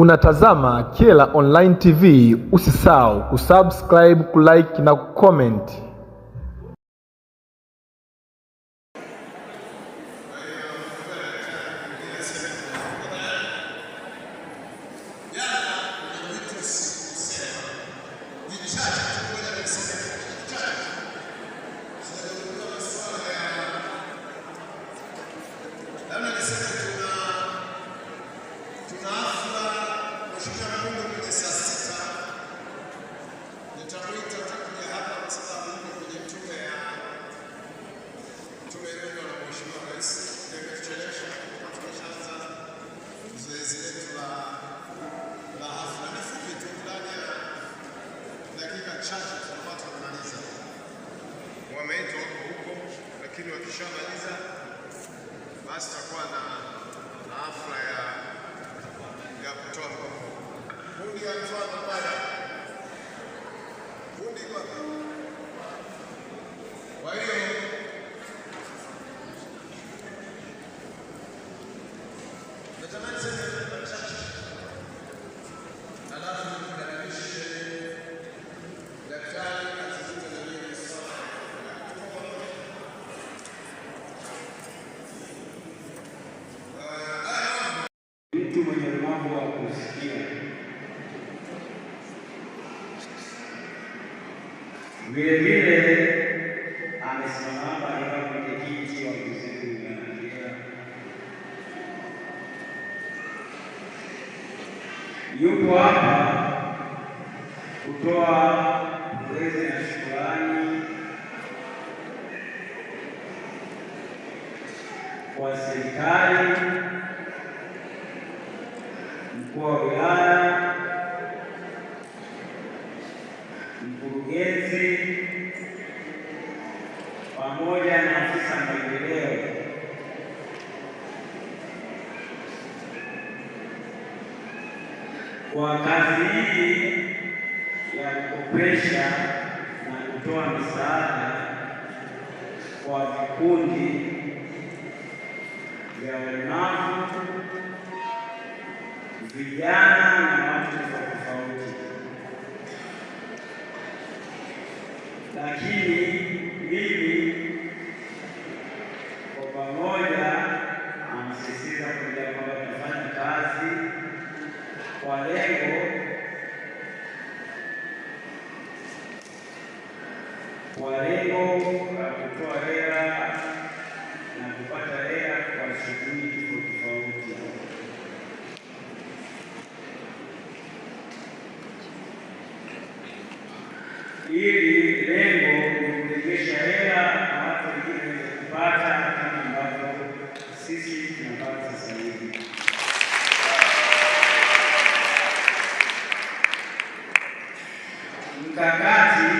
Unatazama Kyela Online TV, usisahau kusubscribe, kulike na kucomment. Nitamwita atakuja hapa kwa sababu yuko kwenye tume ya tume iliyoundwa na Mheshimiwa Rais. Ndio imetuchelewesha, kwa tumeshaanza zoezi letu la hafla. Ni fupi tu, ndani ya dakika chache tutakuwa tumemaliza. Wameitwa wako huko, lakini wakishamaliza basi tutakuwa na hafla ya kutoa mkopo. Kundi ya mfano pale kundi kwa. Kwa hiyo natamani sasa machache, alafu nimkaribishe daktari azungumze na mimi swala. Tuko pamoja. Mtu mwenye ulemavu wa kusikia. Vile vile amesimama hapa akiwa mwenyekiti wa Kyela. Yupo hapa kutoa pongezi na shukrani kwa serikali, mkuu wa wilaya, mkurugenzi pamoja na afisa maendeleo kwa kazi hii ya kukopesha na kutoa misaada kwa vikundi vya walemavu, vijana na watu tofauti tofauti. Lakini mimi kwa pamoja anasisitiza kuendelea kwamba tunafanya kazi kwa lengo la kutoa hela na kupata hela kwa shughuli tofauti tofauti. Ili lengo ni kurejesha hela na watu wengine waweze kupata kama ambavyo sisi tunapata sasa hivi. Mkakati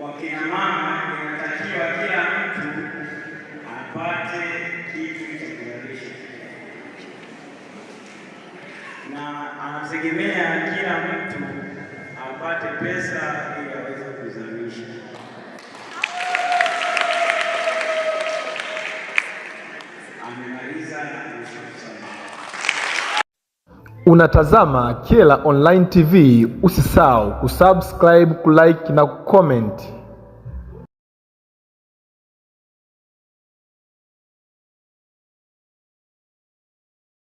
wa kina mama, inatakiwa kila mtu apate kitu cha kuzalisha, na anategemea kila mtu apate pesa ili aweze kuzalisha. Amemaliza na kushukuru sana. Unatazama Kyela Online TV, usisahau kusubscribe, kulike na kucomment.